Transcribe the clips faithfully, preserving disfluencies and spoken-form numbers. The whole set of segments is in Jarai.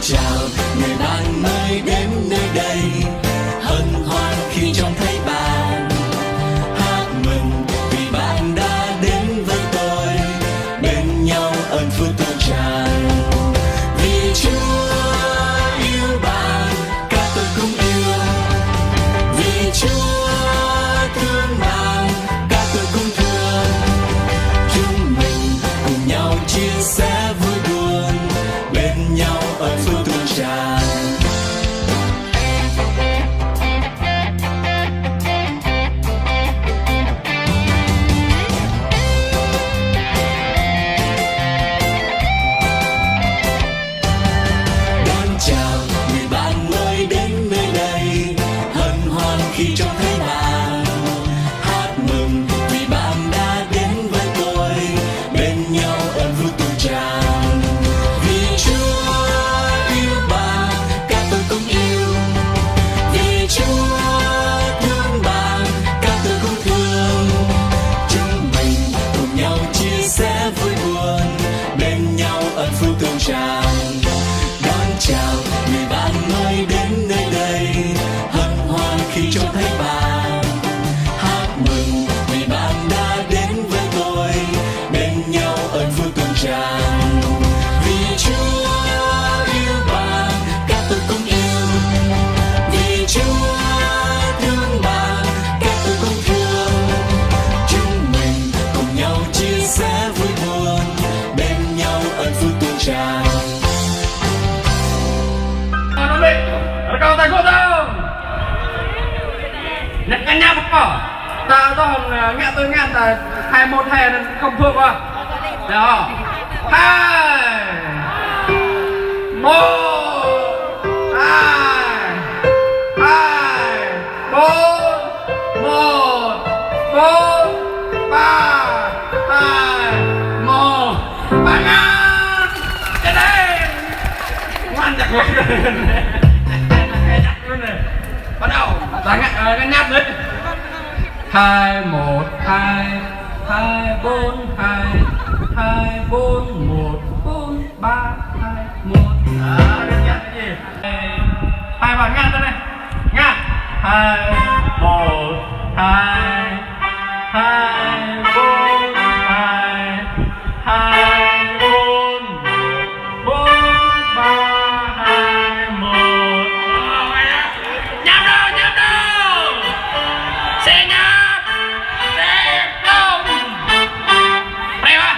Chào người bạn mới đến nơi đây, hân hoan khi trông thấy bạn. Hát mừng vì bạn đã đến với tôi, bên nhau ơn phước tuôn tràn. Vì Chúa yêu bạn, các tôi cũng yêu. Vì Chúa thương bạn, các tôi cũng thương. Chúng mình cùng nhau chia sẻ vui buồn, bên nhau ơn phước tuôn tràn. Đón chào người bạn mới đến nơi đây, hân hoan khi trông thấy bạn. Hát mừng vì bạn đã đến với tôi, bên nhau ơn vui tuôn tràn. Vì Chúa yêu bạn, các tôi cũng yêu. Vì Chúa thương bạn, các tôi cũng thương. Chúng mình cùng nhau chia sẻ vui buồn, bên nhau ơn phước tuôn tràn. Đón chào người bạn mới đến nơi đây, hân hoan khi trông thấy bạn. Hát mừng vì bạn đã đến với tôi, bên nhau ơn vui tuôn tràn. Vì Chúa yêu bạn, các tôi cũng yêu. Vì Chúa thương bạn, các tôi cũng thương. Chúng mình cùng nhau chia sẻ vui buồn, bên nhau ơn phước tuôn tràn. Rơkâo tơgŭ tơ̆ng. Nă kơ ñă pơkŏ. Ta tŏ hăng, ơ, ngă tui ngăn ta hai một hai anŭn không thuộc ôh. Đó. Hai. Một. Hai. Hai. Bốn. Một, bốn, ba, hai, một. Ba ngăn. Čơđeng. Ngăn čăk. Bắt đầu. Ba ngăn, ờ, ngăn nháp nữa. Hai, một, hai, hai, bốn, hai, hai, bốn, một, bốn, ba, hai, một. Đó, đơn giản là gì? Hai, hai bạn ngăn ra đây. Ngăn. Hai, một, hai, hai, bốn, hai, hai, bốn, một, bốn, ba, hai, một. Nháp đâu, nháp đâu. Sẽ nháp. Sẽ không. Đây hả?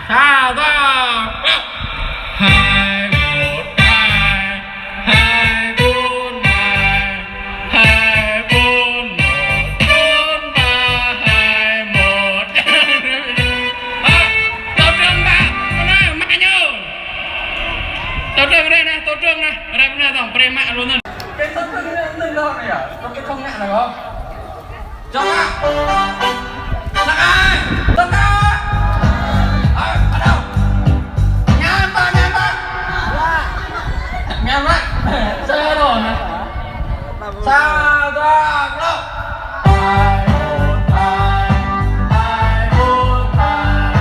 Sao ta? Hai, một, hai, hai, bốn, hai, hai, bốn, một, bốn, ba, hai, một. Ơ, tổ trưởng ba, kơ anai, mă ñu. Tổ trưởng đây nè, tổ trưởng nè, rep nè, tổng, pre mă luôn nè. Cái tổ trưởng này, này lo này à? Có cái không ngại nào không? Dŏ hă? Dŏ hă? Dŏ hă? Ơ, bắt đầu. Ngăn ta, ngăn ta. Ngăn ta. Sao rồi nè? Sao ta, lo. Hai, một, hai, hai, bốn, hai,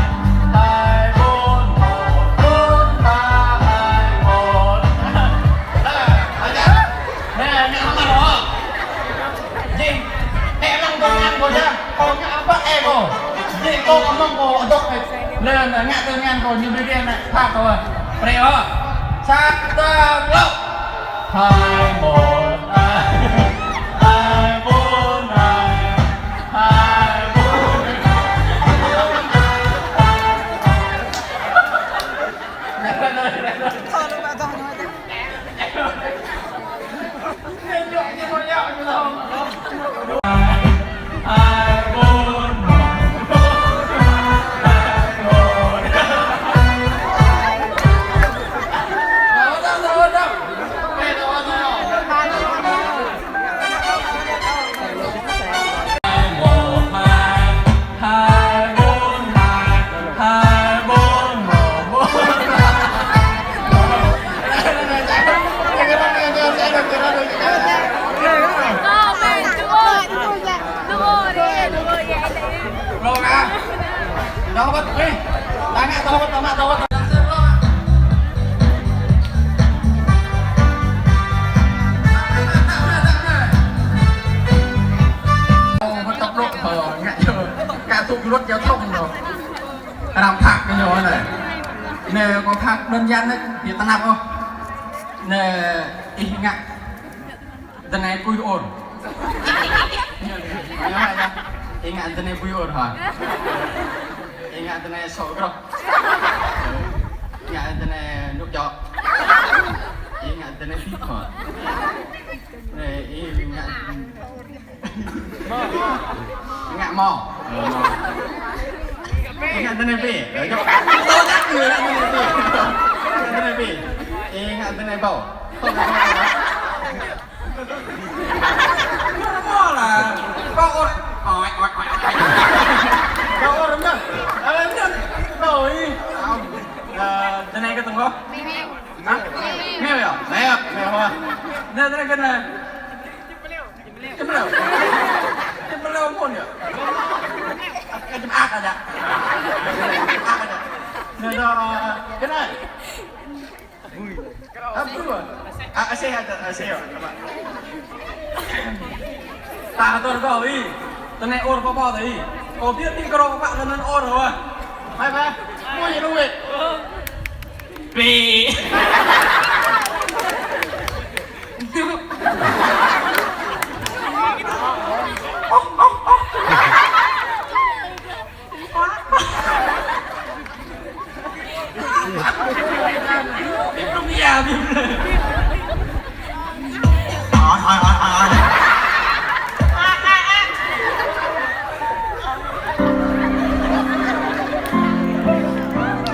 hai, bốn, một, bốn, ba, hai, một. Nè, ngăn ta rồi. Jing, ĕ lăng kâo ngăn kâo yơh, kâo ngă pă ĕ kâo. Jing kâo kơ mơ̆ng kâo adôk ĕ. Lĕ anŭn ngă tui ngăn kâo ñu brơi anŭn pha kâo. Pre ôh. Sa, dua, klâo. Hai, một, hai, hai, bốn, hai, hai, bốn. Tam phak kơ ñu anai. Anai kâo phak đơn giản anai, ƀu tơnap ôh. Anai ih ngă dơnai pui ôr. Ih ngă dơnai pui ôr hă? Ih ngă dơnai sŏ groh. Ih ngă dơnai nuk jŏk. Ih ngă dơnai pik hă? Anai ih ngă Ngă mâo. Ih ngă dơnai pê. Ơ, jŏk. Tơl đăk ñu ngă dơnai pê. Ih ngă dơnai pê. Ih ngă dơnai ƀâo. Mâo lah. Ƀâo ôr. Oi, oi, oi, oi. Ƀâo ôr mơ̆n. Ơ, mơ̆n. Ƀâo ih. Ơ, dơnai kơ tơngôh. Hă? Meo yơh. Meo, meo hă. Dơnai, dơnai kơ anai. Čem ƀlŏr. Čem ƀlŏr mơ̆n yơh. Čem ak aja. Čem ak aja. Anai dŏ, ơ, kơ anai. Ơ, ƀu. Ơ, aseh aja, aseh yơh. Ta hơdơr kâo ih. Tơnai ôr pơpă tơ ih. Kâo ƀiă ih kơ rŏ pơpă tơnai ôr hă. Hai ba. Mui lu wĕ. Pi. Ôi, ôi, ôi, ôi, ôi.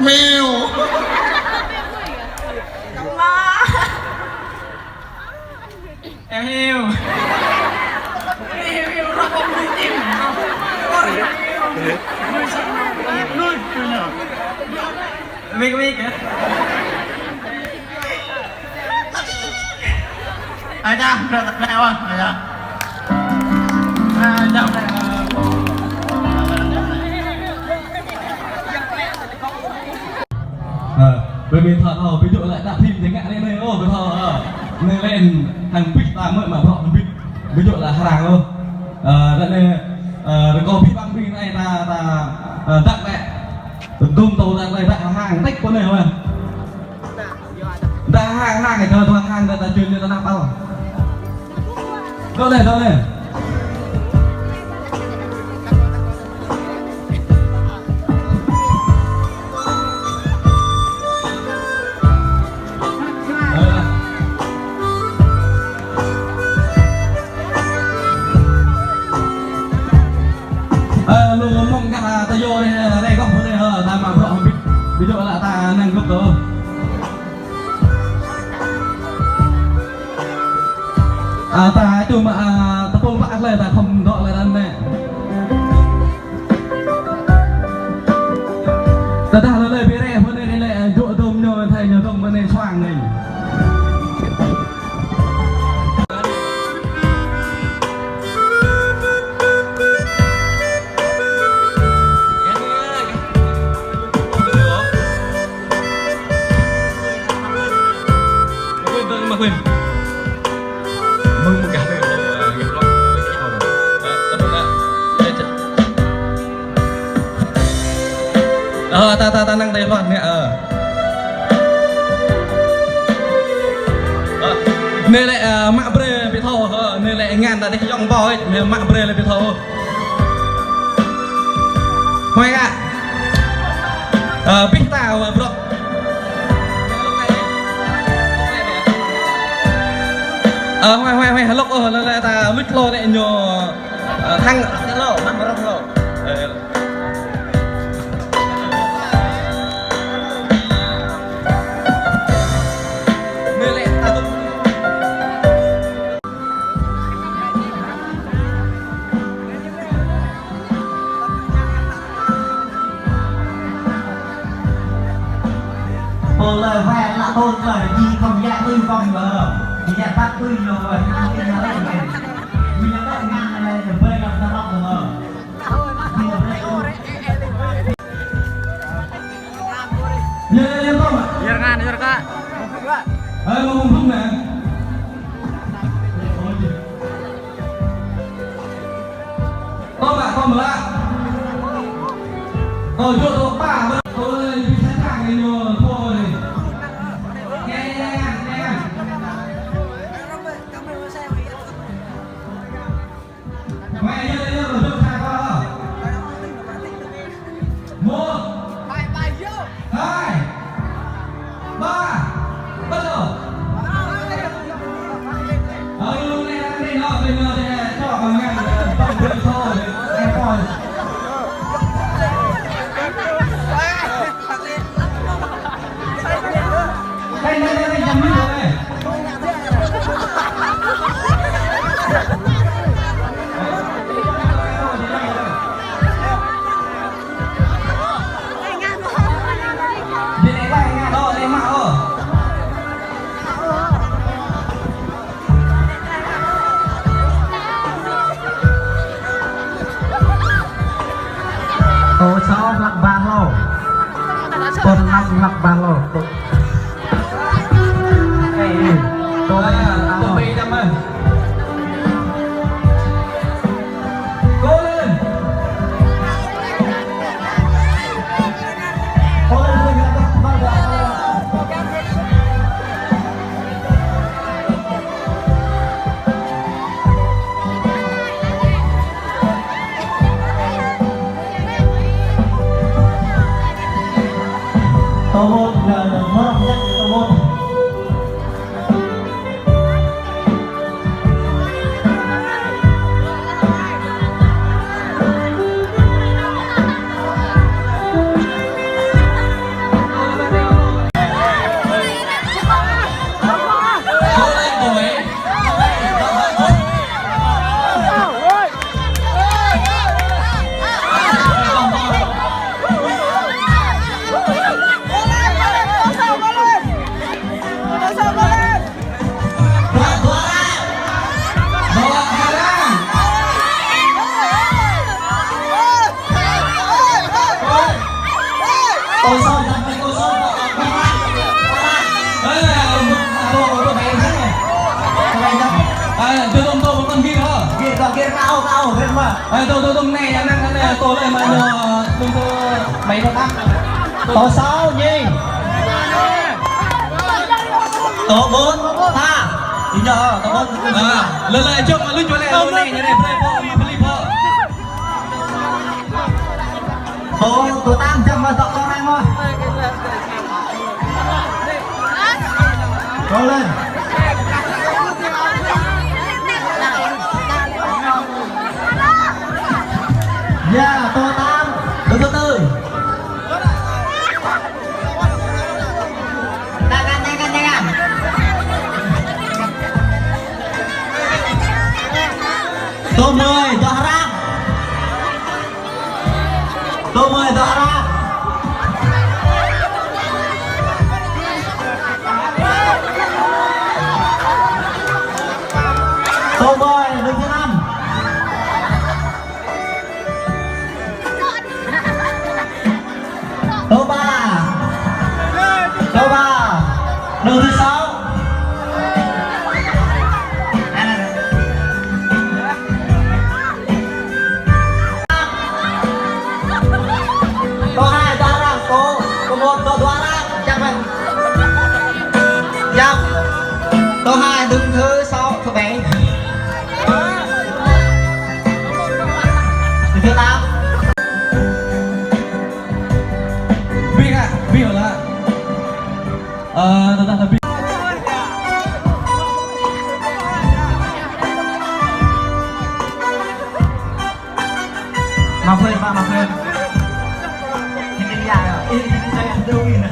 Mèo. Em hiu. Em hiu, hiu, rŏk ƀơ̆ng đuaĭ čim. Ôi, hiu. Nuôi sao mà hiu nuôi tui ñu. Mik, mik hă? Ai da, ră tăp lĕ wă, ai da. Ai da, ră tăp lĕ wă. Ơ, ƀơi ƀing thâo thâo, ƀu djơ̆ lĕ đa phim tơngă anai anai, ơ, ƀu thâo, ơ. Anai lĕ hăng bit ta mơ̆ mă bruă hăng bit. Ƀu djơ̆ lĕ hră, ơ. Ơ, đa anai, ơ, rơkâo bit ƀăng bit anai ta, ta, ơ, đăk lĕ. Dum tâo đăk lĕ đăk hăng tĕk pơ anai, ơ. Đa hăng hăng, đa đa hăng, đa đa čun đa đa pal. Dŏ lĕ, dŏ lĕ. Ơ, lu mơ̆ng gah ta yua anai, anai gah pơ anai, ơ, ta mă bruă hơbĭt. Ƀu djơ̆ lĕ ta năng găp tơ. Ơ, ta ču mă, ơ, tơpul pă lĕ ta khŏm dŏ lĕ anai. Tơdah lĕ lĕ ƀu rĕ pơ anai lĕ, ơ, dŏ dum ñu, thâo ñu dum pơ anai suang anai. Ơ, ta, ta, ta năng tơlơi hloh anai, ơ. Ơ, anai lĕ, ơ, mă brơi ƀu thâo, ơ, anai lĕ ngăn ta dih yŏng ƀâo, anai mă brơi lĕ ƀu thâo. Huai kă. Ơ, pih ta, ơ, bruă. Ơ, huai, huai, huai, hơlŏk, ơ, lĕ, lĕ, ta luč lô lĕ ñu. Ơ, thăng, thăng lô, mă rŏng lô. Ơ. Anai lĕ, ta tŭ. Pô lơi wĕ lă tôl lơi, jing khŏm yă tui khŏm lơ. Jing yă păt tui lơ, wĕ, hăng tui lơ, wĕ. Jing yă păt ngăn lơi, bơi lăp tơ lăp lơ. Jing yă păt tui. Yơ, yơ, yơ, tơm. Yơ, ngăn, yơ, kă. Ơ, mă, mă, mă. Tơm, tơm, tơm, tơm, tơm. Tô sâo hlăk ƀang lô. Pôn năm hlăk ƀang lô. Ê, tô hlăk ƀang lô. Tô môn, ờ, môn học nhất, tô môn. Ê, dơ̆ng, dơ̆ng, dơ̆ng, dơ̆ng, gir hă? Gir, gir, gir, kâo, kâo, gir mă. Ê, dơ̆ng, dơ̆ng, dơ̆ng, anai, anai, anai, tô lĕ mă ñu, dơ̆ng, dơ̆ng, mă ñu tah. Tô sâo, nhih. Tô ƀôn, ta. Đi nhờ, tô ƀôn. Ơ, lĕ, lĕ, jŏk mă lui čô lĕ, tô anai, ñu anai, brơi pô, mă bơli pô. Tô, tô tam jăm mă dŏ tô rang mơ̆. Tô lĕ. Ya, tô tam. Tô thứ tư. Jangan, jangan, jangan. Tô mười, dŏ hrăm. Tô mười, dŏ hrăm. Tô mười, đứng thứ năm. Tô ba. Tô ba. Đứng thứ sáu. Tô hai, dŏ hrăm, tô, tô một, dŏ dua hrăm, chăm hrăm. Chăm. Tô hai, đứng thứ sáu, thứ bảy. Thứ tám. Ƀing hă, ƀing hă. Ơ, tơdah ta ƀing. Mă phơi, mă, mă phơi. Ini dia, ya. Ini dia, ya.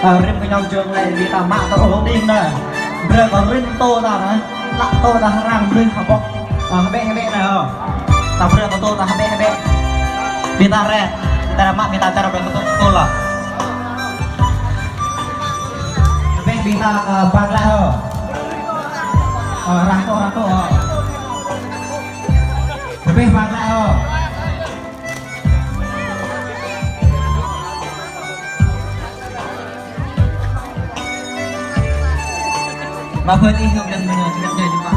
Ơ, rĭm kơ ñu jơ̆ng lĕ, ƀing ta mă tơ ôh đing nă. Brơi kơ rĭm tô ta nă. Lăp tô ta hrăm brơi hơbŏk. Ơ, hơbĕ, hơbĕ nă, ơ. Ta brơi kơ tô ta hơbĕ, hơbĕ. Ƀing ta rĕ. Ƀing ta mă, ƀing ta čar brơi kơ tô, tô lă. Hơbĕ ƀing ta, ơ, pơglaĭ, ơ. Ơ, rah tô, rah tô, ơ. Hơbĕ pơglaĭ, ơ. Mă phơi ih ngŏk đăng mơnă, ngŏk đăng jơpa.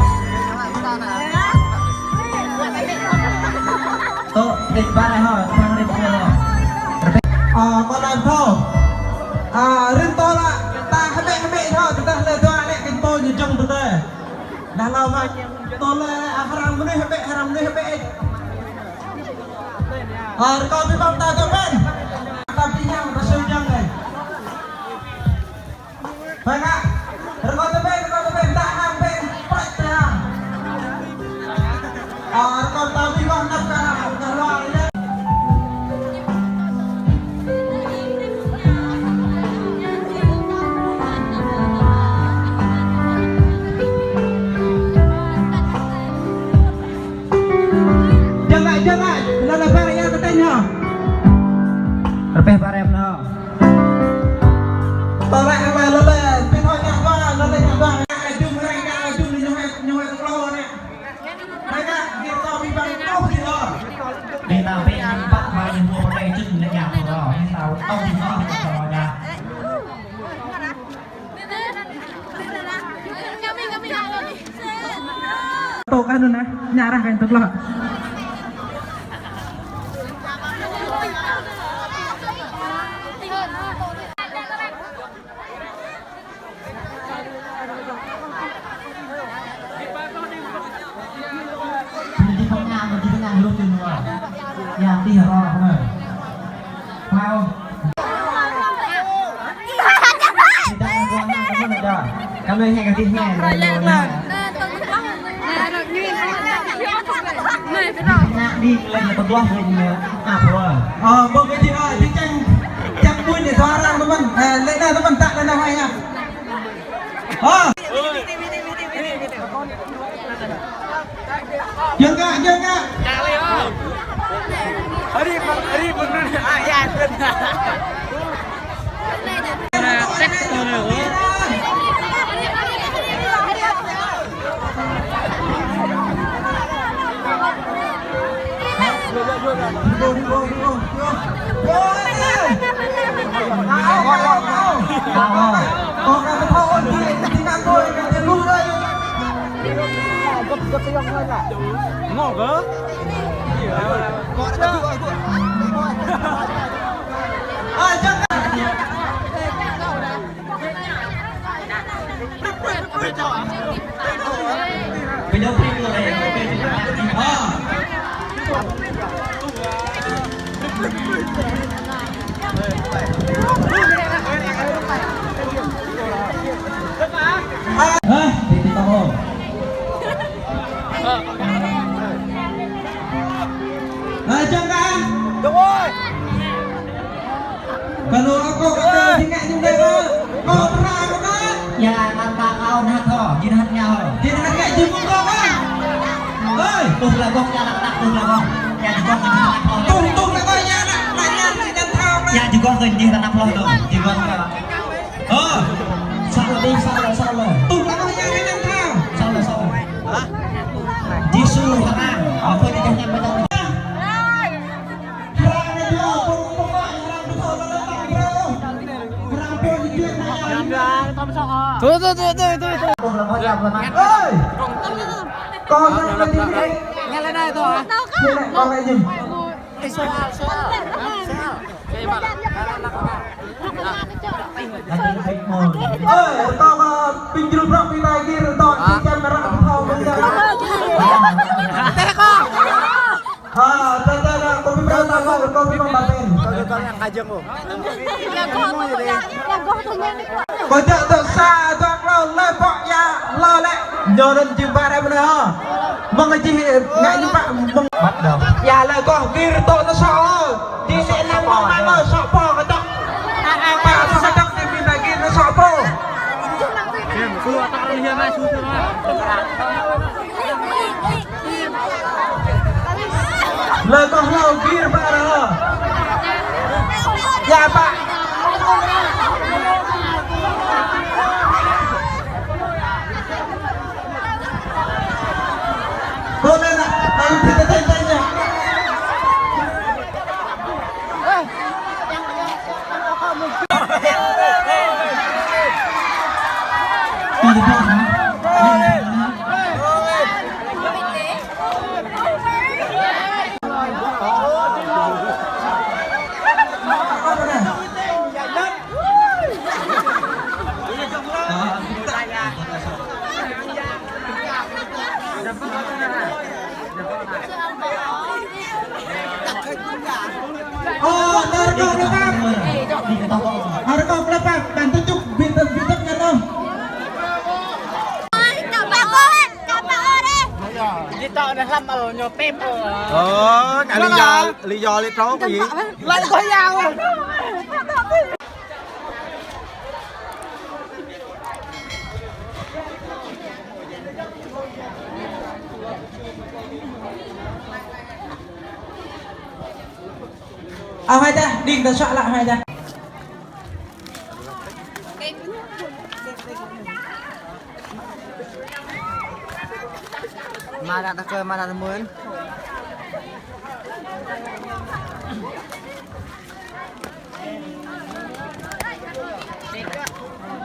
Tô, đĭ ba nai hă, sang đĭ ba nai hă. Ơ, mơ̆ Thâo. A, rĭm tơlơi, ta hơbĕ hơbĕ thâo, tơdah lĕ dua lĕ kơ tơlơi ñu jơ̆ng tơlơi. Dah hlâo mă, tơlơi, a, hrăm mơnuih hơbĕ, hrăm mơnuih hơbĕ. A, rơkâo ƀing ta tơpĕn. Ta ƀing yang ta sui jang dai. Ƀing ta, rơkâo tơpĕn, rơkâo tơpĕn, ta hăng ƀing prăk ta. A, rơkâo ta ƀing kơ năp kơ, kơ luar ya. Jơng lăi, jơng lăi, lăi lăi pơr yang tơtĕn hă. Rơpeh pơrem nao. Tơlơi hăng lăi lăi, pin hoi ngă ba, lăi lăi ngă ba, ngă jum rai, ngă jum ñu hoi, ñu hoi tơklâo anai. Ƀing ta, ƀing ta ƀing ƀing tŏ ƀing ƀing tŏ ƀing tŏ. Ƀing ta ƀing ƀing pă ƀing ƀing ƀing ƀing čut lĕ ngă tơklâo, ƀing ta tŏ ƀing tŏ ƀing tŏ dah. Tŏ kah anŭn ah, ñă rah kah tŏ klŏh. Đi công an, đi công an luôn đi mua. Ya, đi rồi, không ơi. Wow. Kami hãy kasih hãy. Nak đi lên là tenggelam lên apa? Ơ, bơ cái gì ơi, đi chăng, chăng pun đi xóa răng teman. Ơ, lên đây teman, tak lên đây hai ya. Ơ. Jơng kơ, jơng kơ. Hari, hari bener. Ah, ya, bener. Hah? Di TikTok, oh. Hai, jơng kơ. Jơng ơi. Kơ lu akŏ kơ tơ, jing ngă jing dai kơ. Kơ pra kơ kơ. Ya, mă ta kơ nă kơ, jing hăt ngă. Jing hăt ngă jing mơ̆ng kơ kơ. Ơi. Tuh lagoh ya, lăk lăk tuh lagoh. Ya, jing kơ jing hăt ngă. Tuh, tuh lagoh ya, lăk lăk ya, jing hăt ngă. Ya, jing kơ jing hăt ngă tuh. Jing kơ. Ơ. Sa lơ, sa lơ, sa lơ. Tuh lagoh ya, jing hăt ngă. Sa lơ, sa lơ. Hah? Yêsu hơrang. Apa dia hanya baca? Thôi, thôi, thôi, thôi, thôi, thôi. Ơi! Con đang lên đi. Nghe lên đây thôi hả? Con lại dừng. Ơi, tơlơi ƀing jrŭ brŏk ƀing ta gir, tơlơi ƀing čem ră ƀing thâo ƀing ta. Hă, tơlơi tơlơi, kơ ƀing ta, kơ ƀing ta ƀing ta ƀing. Kơ jăk tơlơi sa, tơlơi klâo, lĕ pŏk ya, lĕ lĕ. Ñu anŭn jing ƀă ră mơnă. Mơ̆ng jing ngă ñu pă, mơ̆ng. Bắt đầu. Ya lĕ kơ gir tŏ nă sŏ. Jing lĕ năm mơ̆ng mă nă sŏ pô kơ tŏk. Pă tŏk kơ tŏk jing ƀing ta gir nă sŏ pô. Lĕ kơ hlâo gir ƀă ră. Ya pă. Kơ lĕ nă, nă, tơlơi tơlơi tơlơi. Lăm ơ, ñu pĕp ơ. Ơ, kơ lý do, lý do lĕ trông kơ gì? Lăm kơ yao. Ơ, hai ta, đing ta soạn lại hai ta. Mă nă ta kơ, mă nă ta mơ̆n.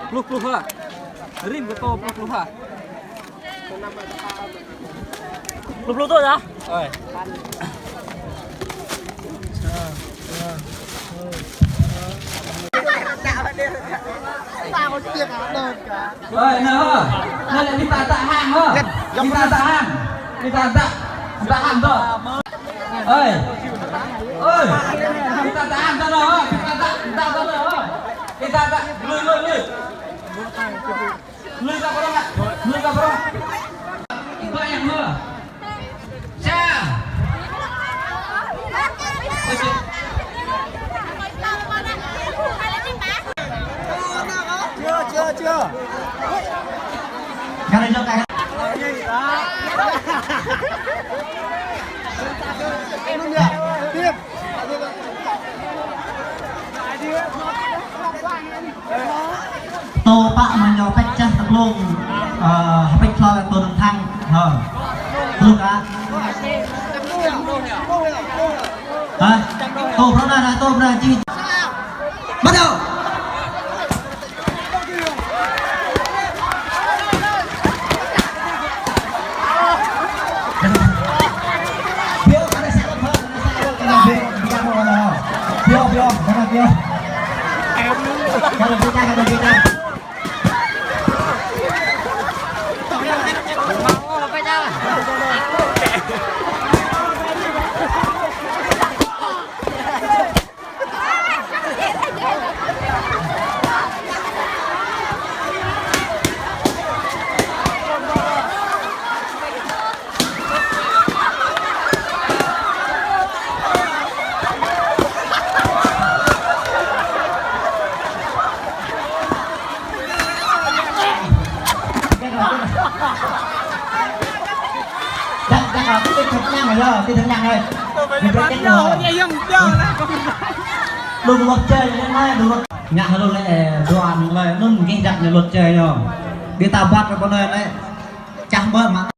Pluh, pluh ha. Rim kơ tô, pluh, pluh ha. Pluh, pluh tô ya? Ơi. Ơi, nă hơ. Nă lĕ ƀing ta tă hăng hơ. Ƀing ta tă hăng. Ƀing ta tă, tă hăng tơ. Ơi. Ơi. Ƀing ta tă hăng tơ nă hơ. Ƀing ta tă, tă tơ nă hơ. Ƀing ta tă, lui, lui, lui. Lui kơ prŏng, lui kơ prŏng. Ƀing ta yang hơ. Sa. Chưa, chưa, chưa. Tiếp. Tô pă mă ñu pĕč čah tơklông, ơ, pĕč klâo tô nơ̆ng thăng, hơ. Truh kơ. Hă? Tô prŏng nă, tô prŏng nă, či. Bắt đầu. Biô, kơ nă sa lŏt hơ, kơ nă sa lŏt, kơ nă biô, biô, kơ nă biô. Kơ nă biô, kơ nă biô. Đang, đang ở cái thịt nặng rồi, cái thịt nặng rồi. Mình phải chết rồi. Đừng luật chơi, đừng nói, đừng luật. Ngă hơlô lĕ, ơ, dua anŭn lĕ, anŭn gih dăp ñu luật chơi ñu. Đi ta bắt cái con này lĕ. Čah mơ̆ mă.